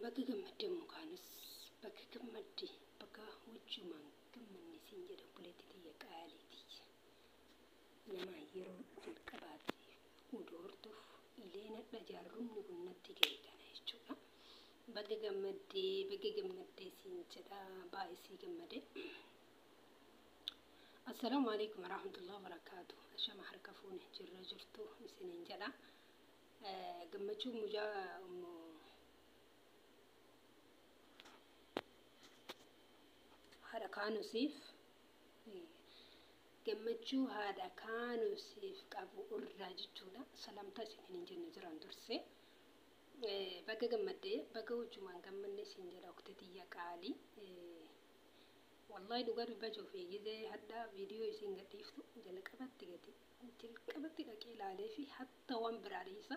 Baga gammadde mukaanis, baga gammadde, baga wajjumaan gammanne siin jedha obboleetti tiyya qaalii tiyya. Nama yeroo jalqabaatiif oduu hordofu ileen hadha jaarrumni kun natti ga'e kana jechuudha. Baga gammaddee, baga gammaddee siin jedha, baay'ee sii gammade. Assalaamu alaikum warahmatullahi wabarakaatu. Ashama harka fuune, jirra jirtu isiniin jedha. Gammachuu mucaa haadha kaanusiif, gammachuu haadha kaanusiif qabu irraa jechuudha. Salamtaa isiniin hin jenne jiran dursee. Baga gammaddee, baga wajjumaan gammanne siin jedha oktee tiyya qaalii. Wallahi dhugaa dubbachuuf gizee hadhaa viidiyoo isiin gadhiiftu jalqabatti gadi jalqabatti dhaqee ilaalee fi hatta waan biraa dhiisa,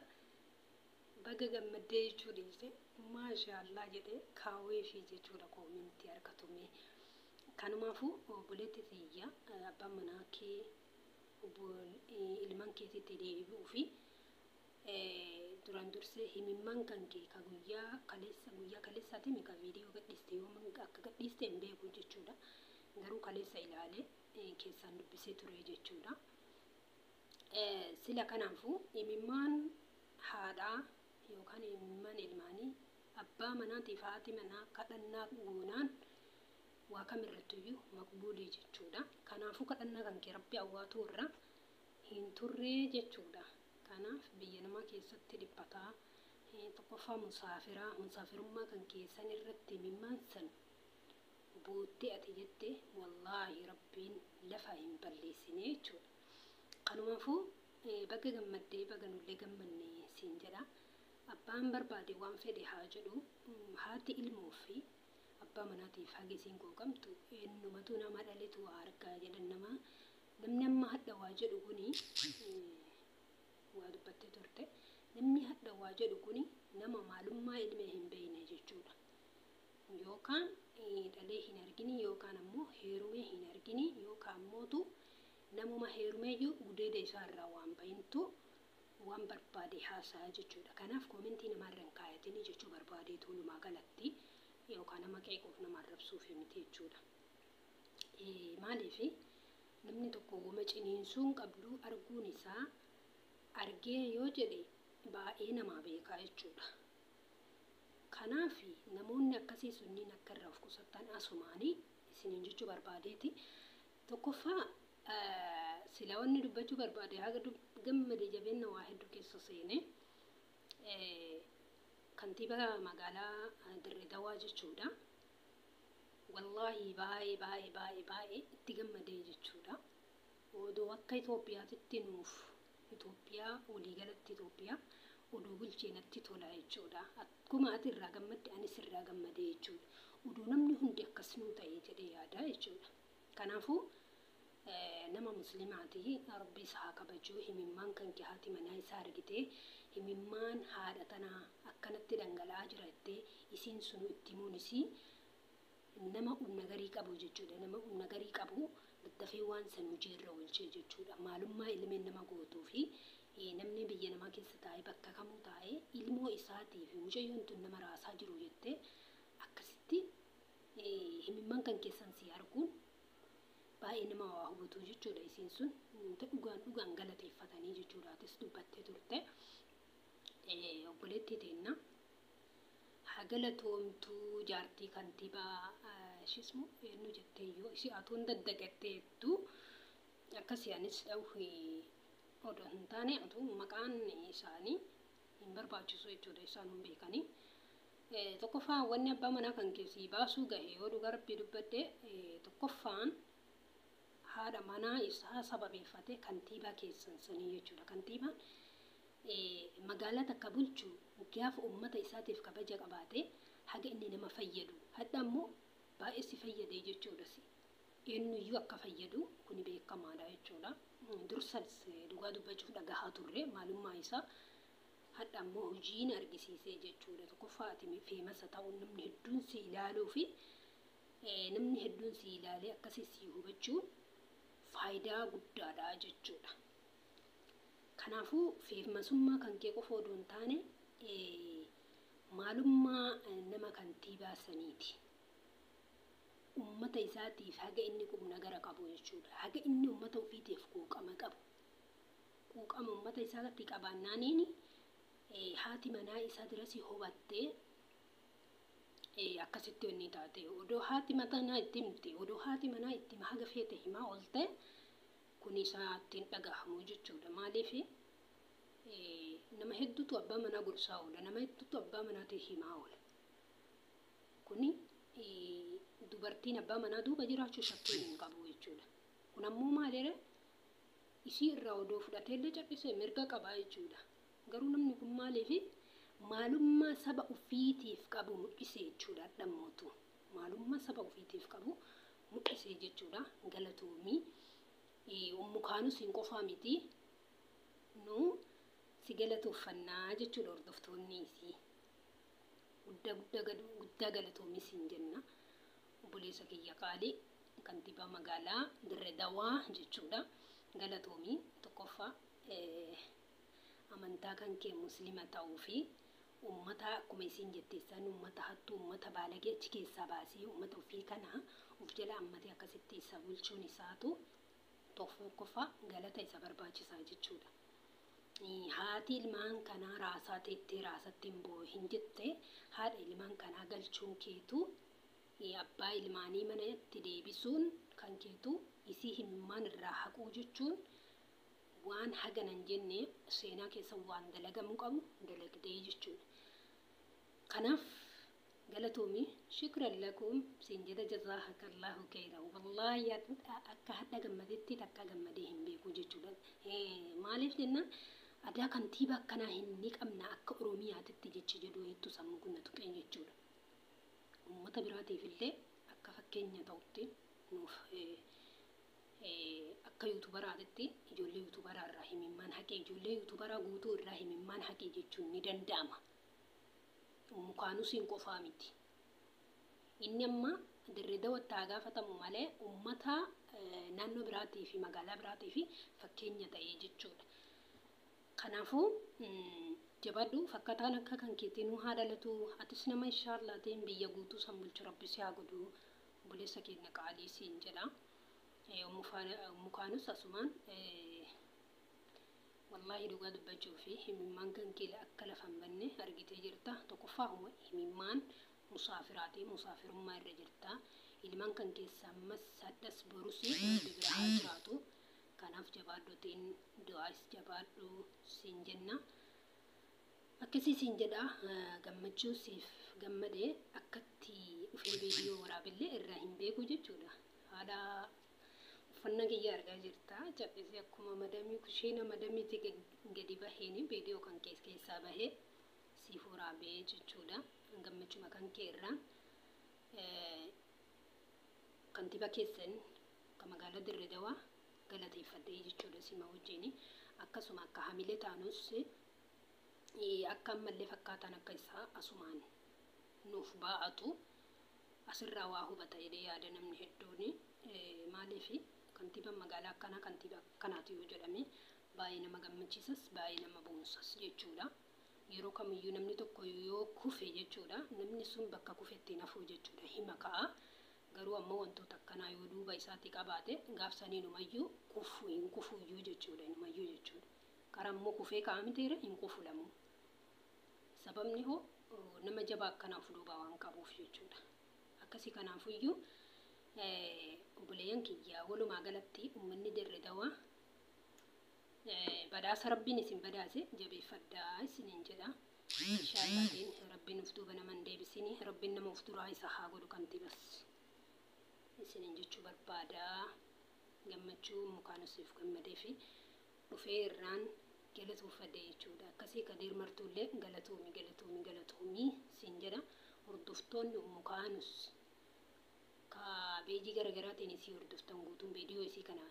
baga gammaddee jechuu dhiise, maashaallah jedhee kaawwee fi jechuudha koomintii harkatumee. Kanumaafuu obboleetti tiyya, abbaan manaa kee ilmaan keetitti deebi'uu fi duraan dursee himimmaan kan kee ka guyyaa kaleessa, guyyaa kaleessaati ka viidiyoo gadhiiste, yoom akka gadhiiste hin beeku jechuudha. Garuu kaleessa ilaalee keessaan dubbisee ture jechuudha. Sila kanaafuu himimmaan haadhaa yookaan himimmaan ilmaanii abbaa manaatiif haati manaa kadhannaa goonaan waa kamirrattuyyuu maqbuulii jechuudha. Kanaafuu kadhannaa kan kee rabbi awwaatuu irra hin turree jechuudha. Kanaaf biyya namaa keessatti dhiphataa, tokkoffaa musaafiraa, musaafirummaa kan keessan irratti himimmaan san boottee ati jette, wallaahi rabbiin lafa hin balleessine jechuudha. Kanumaafuu baga gammaddee, baga nullee gammanne siin jedha. Abbaan barbaade waan fedhe haa jedhu, haati ilmoo fi abbaa manaatiif haga isiin quuqamtu eenyumatu nama dhaletu waa argaa jedhan. Nama namni amma hadha waa jedhu kuni waa dubbattee turte. Namni hadha waa jedhu kuni nama maalummaa ilmee hin beekne jechuudha. Yookaan dhalee hin argini, yookaan ammoo heerumee hin argini, yookaan ammootu namuma heerumeeyyuu gudeeda isaa irraa waan bahintu waan barbaade haasa'a jechuudha. Kanaaf koomentii namarra hin kaayatini jechuu barbaadeetu walumaa galatti, yookaan nama qeequuf nama arrabsuuf miti jechuudha. Maaliif namni tokko wama ciniinsuu hin qabdu arguun isaa argee yoo jedhe baay'ee namaa beekaa jechuudha. Kanaaf namoonni akkasii sunniin akka irraa of qusatan asumaanii isiniin jechuu barbaadeeti. Tokkoffaa sila wanni dubbachuu barbaade haga gammade jabeenya waa hedduu keessa seene kantiibaa magaalaa Dirree Dawaa jechuudha. Wallaahi baay'ee baay'ee baay'ee baay'ee itti gammadee jechuudha. Odoo akka Itoophiyaatitti nuuf Itoophiyaa waliigalatti Itoophiyaa odoo bulchee natti tola jechuudha. Akkuma ati irraa gammadde anis irraa gammadee jechuudha. Odoo namni hundi akkas nuu ta'e jedhee yaada jechuudha. Kanaafuu nama musliimaati, rabbi isaa haa kabaju. Himimmaan kan kee haati manaa isaa argite, himimmaan haadha tanaa akkanatti dhangala'aa jira jettee isiin sunu itti himuun isii nama humna garii qabu jechuudha. Nama humna garii qabu daddafee waan san hojiirra oolchee jechuudha. Maalummaa ilmeen nama gootuu fi namni biyya namaa keessa taa'ee bakka kamuu taa'ee ilmoo isaatii fi mucayyoon tun nama raasaa jiru jettee akkasitti himimmaan kan keessan si arguun baay'ee nama waa hubatu jechuudha. Isiin sun dhugaan dhugaan galateeffatanii jechuudha. Atis dubbattee turte. Obboleettii teenna haa galatoomtuu jaartii kantiibaa ishismu eenyu jettee yoo isi atuun daddagatteettu akkasii anis dha'u odoo hin taane atuu maqaan isaanii hin barbaachisu jechuudha, isaan hin beekanii. Tokkoffaa wanni abbaa manaa kan keessi baasuu gahe yoo dhugaa rabbii dubbadhe, tokkoffaan haadha manaa isaa sababeeffatee kantiibaa keessan sanii jechuudha. Kantiibaan magaalaa takka bulchu gaafa uummata isaatiif kabaja qabaate haga inni nama fayyadu, hadha ammoo baay'ee si fayyade jechuudha. Si eenyuyyuu akka fayyadu kuni beekamaadha jechuudha. Dursas dhugaa dubbachuuf dhagahaa turre maalummaa isaa, hadha ammoo hojiin argisiisee jechuudha. Tokkoffaa ati feemasa ta'uun namni hedduun si ilaaluu fi namni hedduun si ilaalee akkasii si hubachuun faayidaa guddaadha jechuudha. Kanaafuu feemasummaa kan kee qofa odoo hin taane maalummaa Nama kantiibaa saniiti. Ummata isaatiif haga inni qubna gara qabu jechuudha. Haga inni ummata ofiitiif quuqama qabu. Quuqama ummata isaatti qabaannaaniin haati manaa isaa dirasii hubattee akkasitti wanni taate. Odoo haati manaa itti himte, odoo haati manaa itti haga feete himaa oolte, kun isaatti hin dhagahamu jechuudha. Maaliif nama hedduutu abbaa manaa gorsaa oola, nama hedduutu abbaa manaatiif himaa oola. Kuni dubartiin abbaa manaa duuba jiraachuu shakkii hin qabu jechuudha. Kun ammoo maalidha? Isii irraa odoo fudhateellee callisee mirga qabaa jechuudha. Garuu namni kun maaliif maalummaa saba ofiitiif qabu mul'ise jechuudha dhammootu. Maalummaa saba ofiitiif qabu mul'ise jechuudha. Galatoomii. Ummu Kaanus hin qofaa miti. Nu si galatoofannaa jechuudha hordoftoonni isii. Guddaa guddaa guddaa galatoomii siin jenna. Obboleessa kiyya qaalii kantiibaa magaalaa Dirre Dawaa jechuudha. Galatoomii tokkoffaa amantaa kan kee muslima ta'uu fi ummata akkuma isiin jetteessan ummata hattuu, ummata baalagee achi keessaa baasee ummata ofii kana of jala ammatee akkasitti isa bulchuun isaatu tokkoffaa galata isa barbaachisaa jechuudha. Haati ilmaan kanaa raasaa teettee raasatti hin boohin jette, haadha ilmaan kanaa galchuun keetu, abbaa ilmaanii manatti deebisuun kan keetu, isii himmaan irraa haquu jechuun waan haganan jenne seenaa keessa waan dalagamuu qabu dalagdee jechuudha. Kanaaf galatoomii, shukran lakum siin jedha, jazaakallahu khayran. Wallaahi akka hadha gammadetti takka gammadee hin beeku jechuudha. Maaliif jennaan adaa kantiibaa akkanaa hin ni qabna akka Oromiyaatitti jechi jedhu hedduu sammuu kun na tuqee jechuudha. Uummata biraatiif illee akka fakkeenya ta'utti nuuf akka yuutubaraatitti ijoollee yuutubaraa irraa himimmaan haqee, ijoollee yuutubaraa guutuu irraa himimmaan haqee jechuun ni danda'ama. Mukaanusiin qofaa miti. Inni amma Dirree Dawatti haa gaafatamu malee uummata naannoo biraatii fi magaalaa biraatii fi fakkeenya ta'ee jechuudha. Kanaafuu jabaadhu, fakkataan akka kan keetii nu haa dhalatu, atis nama inshaallah biyya guutuu san bulchu rabbi si haa godhu, obboleessa keenya qaalii siin jedha. Mukaanus asumaan wallaahi dhugaa dubbachuu fi himimmaan kan kee akka lafa hin banne argitee jirta. Tokkoffaa himimmaan musaafiraati, musaafirummaa irra jirta. Ilmaan kan keessa ammas hadhas borus rabbi bira haa jiraatu. Kanaaf jabaadhuutiin du'aas jabaadhu siin jenna. Akkasii siin jedha, gammachuu siif gammadee akkatti dhufee viidiyoo waraabillee irraa hin beeku jechuudha. Haadha uffannaa kiyya argaa jirta. Callisee akkuma madamii kushiina madamiitti gadi baheen viidiyoo kan keessaa bahee siif waraabee jechuudha. Gammachuma kan kee irraa kantiibaa keessan kan magaalaa Dirree Dawaa galateeffadhee jechuudha sima wajjin. Akkasuma akka hamilee taanus akka ammallee fakkaataan akka isaa asumaan nuuf baa'atu asirraa waa hubata jedhee yaada namni hedduun. Maaliif kantiibaan magaalaa akkanaa kantiibaa akkanaati yoo jedhame baay'ee nama gammachiisas, baay'ee nama boonsas jechuudha. Yeroo kamiyyuu namni tokko yoo kufe jechuudha, namni sun bakka kufetti hafuu jechuudha, hima ka'a. Garuu ammoo wantoota akkanaa yoo duuba isaatti qabaate gaafsanii numayyuu kufu hin kufuyyuu jechuudha, numayyuu jechuudha. Karaa immoo kufee ka'a miteera hin kufu lamuu. Sababni hoo nama jabaa akkanaa of duuba waan qabuuf jechuudha. Akkasii kanaafuyyuu obboleeyyan kiyyaa, walumaa galatti uummanni Dirree Dawaa badhaasa rabbiin isin badhaase jabeeffadhaa isiniin jedha. Inshaallah rabbiin of duuba nama hin deebisini, rabbiin nama of duraa isa haa godhu kantiibas isiniin jechuu barbaada. Gammachuu mukaan siif gammadee fi dhufee irraan galatoofadhe jechuudha. Akkasii Kadir Martuullee galatoomi, galatoomi, galatoomii siin jedha. Hordoftoonni mukaanus ka beejii garaagaraatiin isii hordoftan guutuun viidiyoo isii kana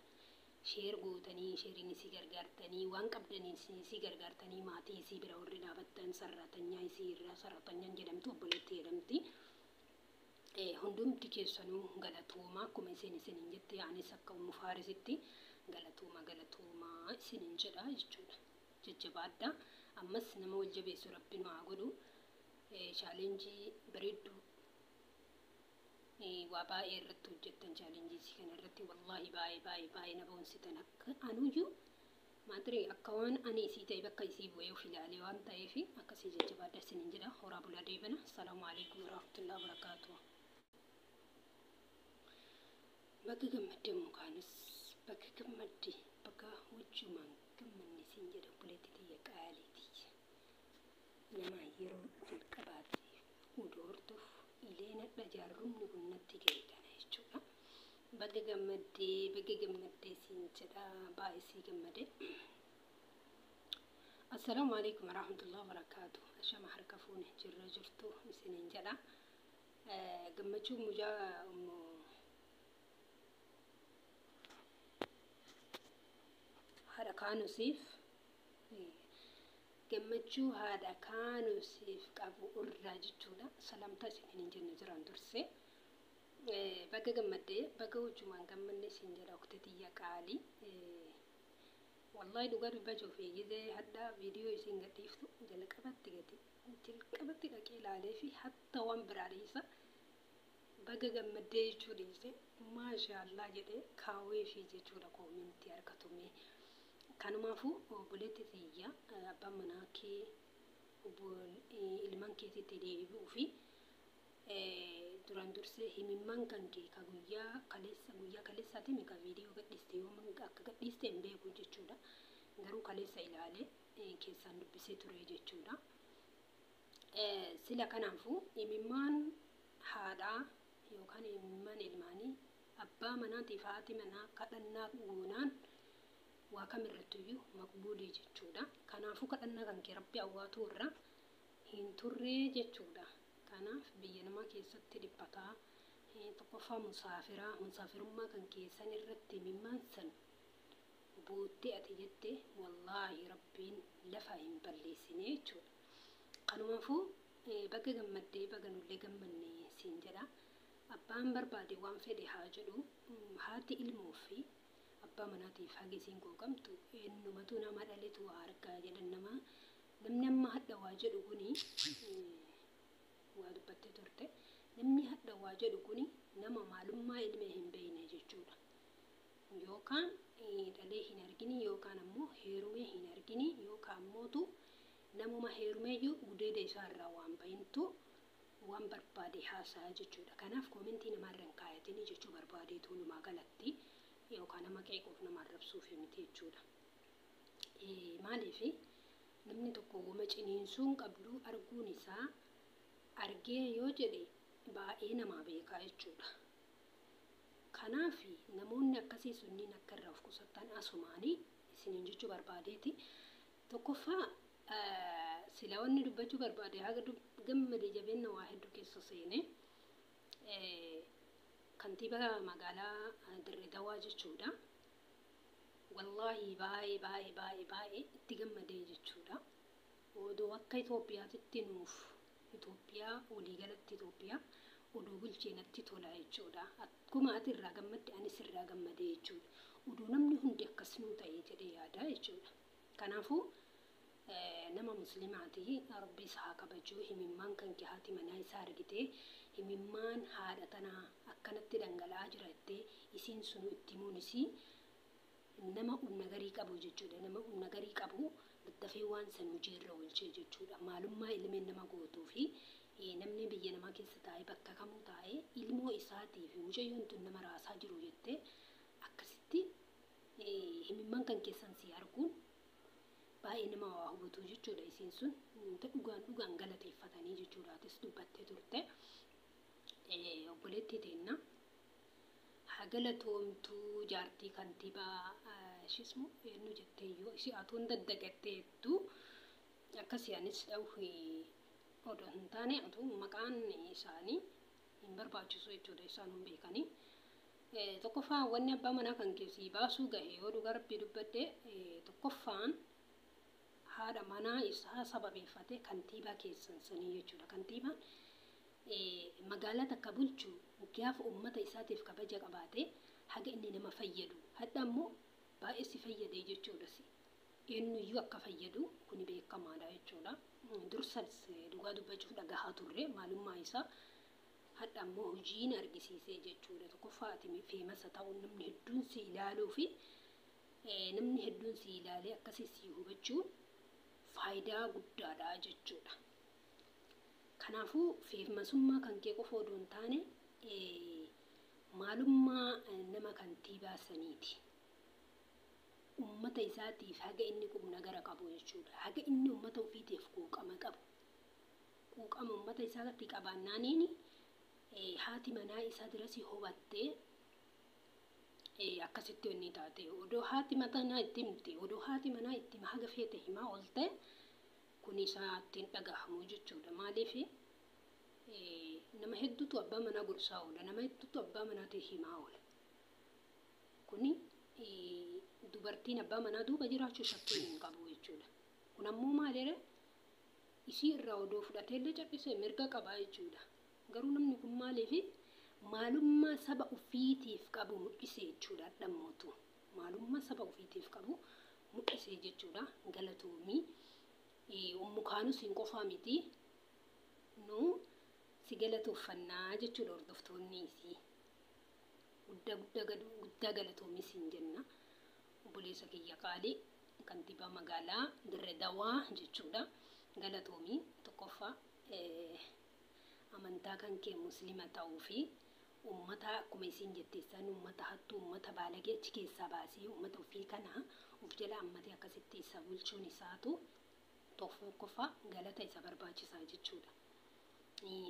share gootanii, sheeriin isii gargaartanii, waan qabdaniin isii gargaartanii, maatii isii bira warri dhaabattan, sarraatanyaa isii irraa sarraatanyaan jedhamtu obboleettii jedhamti. Hundumti keessanuu galatooma, akkuma isin isiniin jette anis akka Ummu Faarisitti galatooma, galatooma isiniin jedha jechuudha. Jajjabaadha. Ammas nama wal jabeessu rabbi nu haa godhu. Challenge bareedduu waa baay'ee irratti hojjettan. Challenge isii kana irratti wallaahi baay'ee baay'ee baay'ee na boonsitan. Akka anuyyuu maatiri akka waan ani isii ta'e bakka isii bu'ee of ilaalee waan ta'eef akkasii jajjabaadha isiniin jedha. Horaa bulaa deebana. Assalaamu alaikum warahmatullahi wabarakaatuh. Bakka gammadde mukaanis bakka gammadde, bakka wajjumaan gammanne siin jedha. Obboleetti tiyya qaaliitiyya, nama yeroo jalqabaatiif oduu hordofu ileen hadha jaarrumni kun natti ga'e kana jechuudha. Baga gammaddee, baga gammaddee siin jedha, baay'ee sii gammade. Assalaamu alaikum warahmatullahi wabarakaatuh. Ashama harka fuune, jirra jirtu isiniin jedha. Gammachuu mucaa haadha kaanusiif, gammachuu haadha kaanusiif qabu irraa jechuudha. Salamtaa isiniin hin jenne jiran dursee. Baga gammaddee, baga wajjumaan gammanne siin jedha, oktetiyya qaalii. Wallahi dhugaa dubbachuuf gizee hadha viidiyoo isiin gadhiiftu jalqabatti gadi jalqabatti dhaqee ilaalee fi hatta waan biraa dhiisa, baga gammaddee jechuu dhiise, maashaallah jedhee kaawwee fi jechuudha comment harkatumee. Kanumaafuu obboleetti tiyya, abbaan manaa kee ilmaan keetitti deebi'uu fi duraan dursee himimmaan kan kee ka guyyaa kaleessa, guyyaa kaleessaati mi ka viidiyoo gadhiiste, yoom akka gadhiiste hin beeku jechuudha. Garuu kaleessa ilaalee keessaan dubbisee ture jechuudha. Sila kanaafuu himimmaan haadhaa yookaan himimmaan ilmaanii abbaa manaatiif haati manaa kadhannaa goonaan waa kamirrattuyyuu maqbuulii jechuudha. Kanaafuu kadhannaa kan kee rabbi awwaatuu irra hin turree jechuudha. Kanaaf biyya namaa keessatti dhiphataa, tokkoffaa musaafiraa, musaafirummaa kan keessan irratti himimmaan san boottee ati jette, wallaahi rabbiin lafa hin balleessine jechuudha. Kanumaafuu baga gammaddee, baga nullee gammanne siin jedha. Abbaan barbaade waan fedhe haa jedhu, haati ilmoo fi abbaa manaatiif hagi isiin quuqamtu eenyumatu nama dhaletu waa argaa jedhan. Nama namni amma hadha waa jedhu kuni waa dubbattee turte, namni hadha waa jedhu kuni nama maalummaa ilmee hin beekne jechuudha. Yookaan dhalee hin argini, yookaan ammoo heerumee hin argini, yookaan ammootu namuma heerumeeyyuu gudeeda isaa irraa waan bahintu waan barbaade haasa'a jechuudha. Kanaaf comment namaarra hin kaayatini jechuu barbaadeetu walumaa galatti, yookaan nama qeequuf nama arrabsuuf miti jechuudha. Maaliif namni tokko wama ciniinsuun qabdu arguun isaa argee yoo jedhe baay'ee namaa beekaa jechuudha. Kanaaf namoonni akkasii sunniin akka irraa of qusatan asumaanii isiniin jechuu barbaadeeti. Tokkoffaa sila wanni dubbachuu barbaade, haga gammade jabeenya waa hedduu keessa seene, kantiibaa magaalaa Dirree Dawaa jechuudha. Wallaahi baay'ee baay'ee baay'ee baay'ee itti gammadee jechuudha. Odoo akka Itoophiyaatitti nuuf Itoophiyaa waliigalatti Itoophiyaa odoo bulchee natti tola jechuudha. Akkuma ati irraa gammadde anis irraa gammadee jechuudha. Odoo namni hundi akkas nuu ta'e jedhee yaada jechuudha. Kanaafuu nama muslimaati, rabbi isaa haa kabajuu. Himimmaan kan kee haati manaa isaa argite, himimmaan haadha tanaa akkanatti dhangala'aa jira jettee isiin sunu itti himuun isii nama humna garii qabu jechuudha. Nama humna garii qabu daddafee waan san hojiirra oolchee jechuudha. Maalummaa ilmeen nama gootuu fi namni biyya namaa keessa taa'ee, bakka kamuu taa'ee, ilmoo isaatii fi mucayyoon tun nama raasaa jiru jettee akkasitti himimmaan kan keessan si arguun baay'ee nama waa hubatu jechuudha. Isiin sun dhugaan dhugaan galateeffatanii jechuudha. Atis dubbattee turte. Obboleettii teenna haa galatoomtuu, jaartii kantiibaa ishismu eenyu jettee iyyuu isii atuun daddagatteettu akkasii anis dha'u odoo hin taane atuu maqaan isaanii hin barbaachisu jechuudha, isaan hin beekanii. Tokkoffaa wanni abbaa manaa kan keessii baasuu gahe, yoo dhugaa rabbii dubbadhe, tokkoffaan haadha manaa isaa sababeeffate kantiibaa keessan sanii jechuudha. Kantiibaan magaalaa takka bulchu gaafa uummata isaatiif kabaja qabaate haga inni nama fayyadu, hadha ammoo baay'ee si fayyade jechuudha. Si eenyuyyuu akka fayyadu kuni beekamaadha jechuudha. Dursas dhugaa dubbachuuf dhagahaa turre maalummaa isaa. Hadha ammoo hojiin argisiisee jechuudha. Tokkoffaa ati famous ta'uun namni hedduun si ilaaluu fi namni hedduun si ilaalee akkasii si hubachuun faayidaa guddaadha jechuudha. Kanaafuu famousummaa kan kee qofa odoo hin taane maalummaa nama kantiibaa saniiti. Uummata isaatiif haga inni qubna gara qabu jechuudha. Haga inni uummata ofiitiif quuqama qabu. Quuqama uummata isaatti qabaannaaniin haati manaa isaa dirasii hubattee akkasitti inni taate. Odoo haati manaa itti himte, odoo haati manaa itti haga feete himaa oolte, kun isaatti hin dhagahamu jechuudha. Maaliif nama hedduutu abbaa manaa gorsaa oola, nama hedduutu abbaa manaatti himaa oola. Kuni dubartiin abbaa manaa duuba jiraachuu shakkii hin qabu jechuudha. Kun ammoo maalidha? Isii irraa odoo fudhateellee callisee mirga qabaa jechuudha. Garuu namni kun maaliif maalummaa saba ofiitiif qabu mul'ise jechuudha dhammootu. Maalummaa saba ofiitiif qabu mul'ise jechuudha. Galatoomii. Ummukaanus hin qofaa miti. Nu si galatoofannaa jechuudha hordoftoonni isii. Guddaa guddaa guddaa galatoomii siin jenna. Obboleessa kiyya qaalii kantiibaa magaalaa Dirree Dawaa jechuudha. Galatoomii tokkoffaa amantaa kan kee muslima ta'uu fi uummata akkuma isiin jetteessan uummata hattuu, uummata baalagee achi keessaa baasee uummata ofii kana of jala hammatee akkasitti isa bulchuun isaatu tokkoffaa galata isa barbaachisaa jechuudha.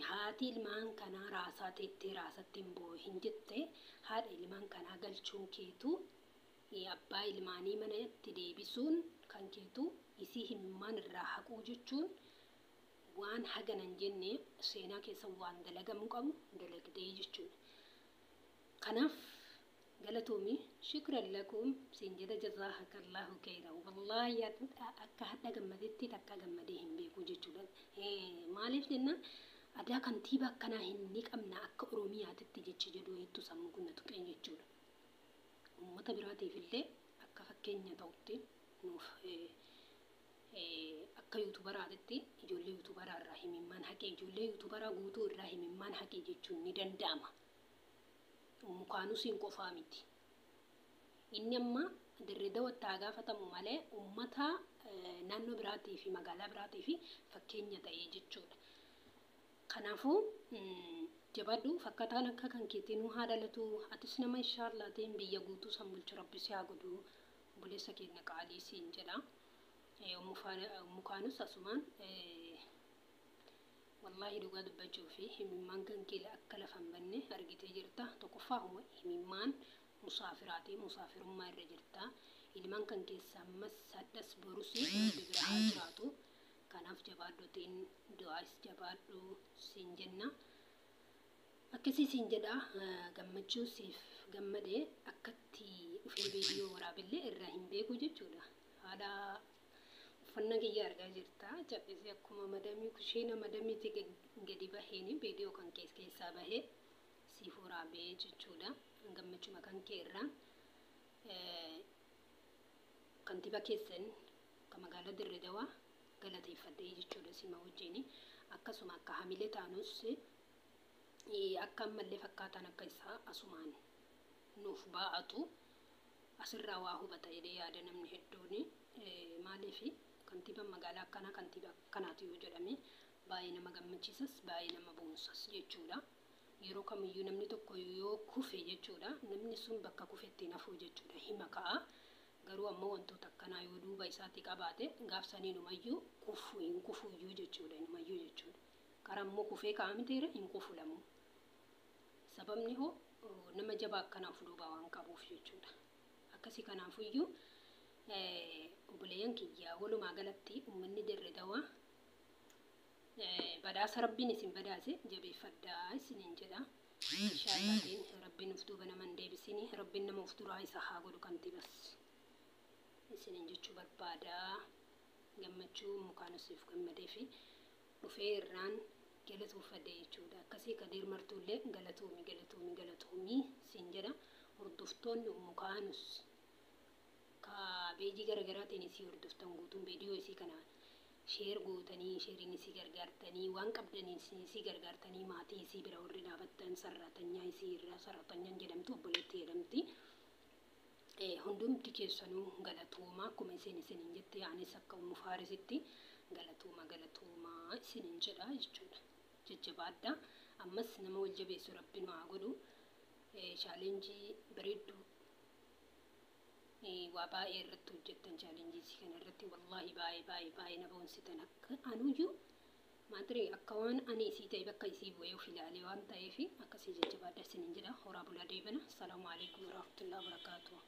Haati ilmaan kanaa raasaa teettee raasatti hin boohin jette, haadha ilmaan kanaa galchuun keetu, abbaa ilmaanii manatti deebisuun kan keetu, isii himimmaan irraa haquu jechuun waan haganan jenne seenaa keessa waan dalagamuu qabu dalagdee jechuudha. Kanaaf galatoomii, shukran lakum siin jedha, jazaakallahu khayra. Wallaahi akka hadha gammadetti takka gammadee hin beeku jechuudha. Maaliif jennaan adaa kantiibaa akkanaa hin ni qabna akka Oromiyaatitti jechi jedhu hedduu sammuu kun na tuqee jechuudha. Uummata biraatiif illee akka fakkeenya ta'utti nuuf akka YouTuberaatitti ijoollee YouTuberaa irraa himimmaan haqee, ijoollee YouTuberaa guutuu irraa himimmaan haqee jechuun ni danda'ama. Mukaanusiin qofaa miti. Inni amma Dirree Dawatti haa gaafatamu malee uummata naannoo biraatii fi magaalaa biraatii fi fakkeenya ta'ee jechuudha. Kanaafuu jabaadhu, fakkataan akka kan keetii nu haa dhalatu. Atis nama inshaallah ta'een biyya guutuu san bulchu rabbi si haa godhu, obboleessa keenya qaalii siin jedha. Mukaanus asumaan wallaahi dhugaa dubbachuu fi himimmaan kan kee akka lafa hin banne argitee jirta. Tokkoffaa himimmaan musaafiraati, musaafirummaa irra jirta. Ilmaan kan keessa ammas hadhas borus rabbi bira haa jiraatu. Kanaaf jabaadhuutiin du'aas jabaadhu siin jenna. Akkasii siin jedha, gammachuu siif gammadee akkatti dhufee viidiyoo waraabillee irraa hin beeku jechuudha. Haala uffannaa kiyya argaa jirta. Callisee akkuma madamii kushiina madamiitti gadi baheen viidiyoo kan keessaa bahee siif waraabee jechuudha. Gammachuma kan kee irraa kantiibaa keessan kan magaalaa Dirree Dawaa galateeffadhee jechuudha sima wajjin. Akkasuma akka hamilee taanus akka ammallee fakkaataan akka isaa asumaan nuuf baa'atu asirraa waa hubata jedhee yaada namni hedduun. Maaliif kantiibaan magaalaa akkanaa kantiibaa akkanaati yoo jedhame baay'ee nama gammachiisas, baay'ee nama boonsas jechuudha. Yeroo kamiyyuu namni tokko yoo kufe jechuudha, namni sun bakka kufetti hafuu jechuudha, hima ka'a. Garuu ammoo wantoota akkanaa yoo duuba isaatti qabaate gaafsanii numayyuu kufu hin kufuyyuu jechuudha, numayyuu jechuudha. Karaa immoo kufee ka'a miteera hin kufu lamuu. Sababni hoo nama jabaa akkanaa of duuba waan qabuuf jechuudha. Akkasii kanaafuyyuu obboleeyyan kiyyaa, walumaa galatti uummanni Dirree Dawaa badhaasa rabbiin isin badhaase jabeeffadhaa isiniin jedha. Inshaallah rabbiin of duuba nama hin deebisini, rabbiin nama of duraa isa haa godhu kantiibas isiniin jechuu barbaada. Gammachuu mukaan siif gammadee fi dhufee irraan galatoofadhe jechuudha. Akkasii Kadir Martuullee galatoomi, galatoomi, galatoomii siin jedha. Hordoftoonni mukaanus ka beejii garaagaraatiin isii hordoftan guutuun viidiyoo isii kana Sheer gootanii, sheeriin isii gargaartanii, waan qabdaniin isii gargaartanii, maatii isii bira warri dhaabattan, sarraatanyaa isii irraa sarraatanyaan jedhamtu, obboleettii jedhamti. Hundumti keessanuu galatooma. Akkuma isin isiniin jette, anis akka Ummu Faarisitti galatooma galatooma isiniin jedha jechuudha. Jajjabaadha. Ammas nama wal jabeessu Rabbi nu haa godhu. Challenge bareedduu waa baay'ee irratti hojjettan. Challenge isii kana irratti wallaahi baay'ee baay'ee baay'ee na boonsitan. Akka anuyyuu maatiree akka waan ani isii ta'e bakka isii bu'ee of ilaalee waan ta'eef akkasii jajjabaadha isiniin jedha. Horaa bulaa deebana. Salaamu alaikum warahmatullahi wabarakaatuh.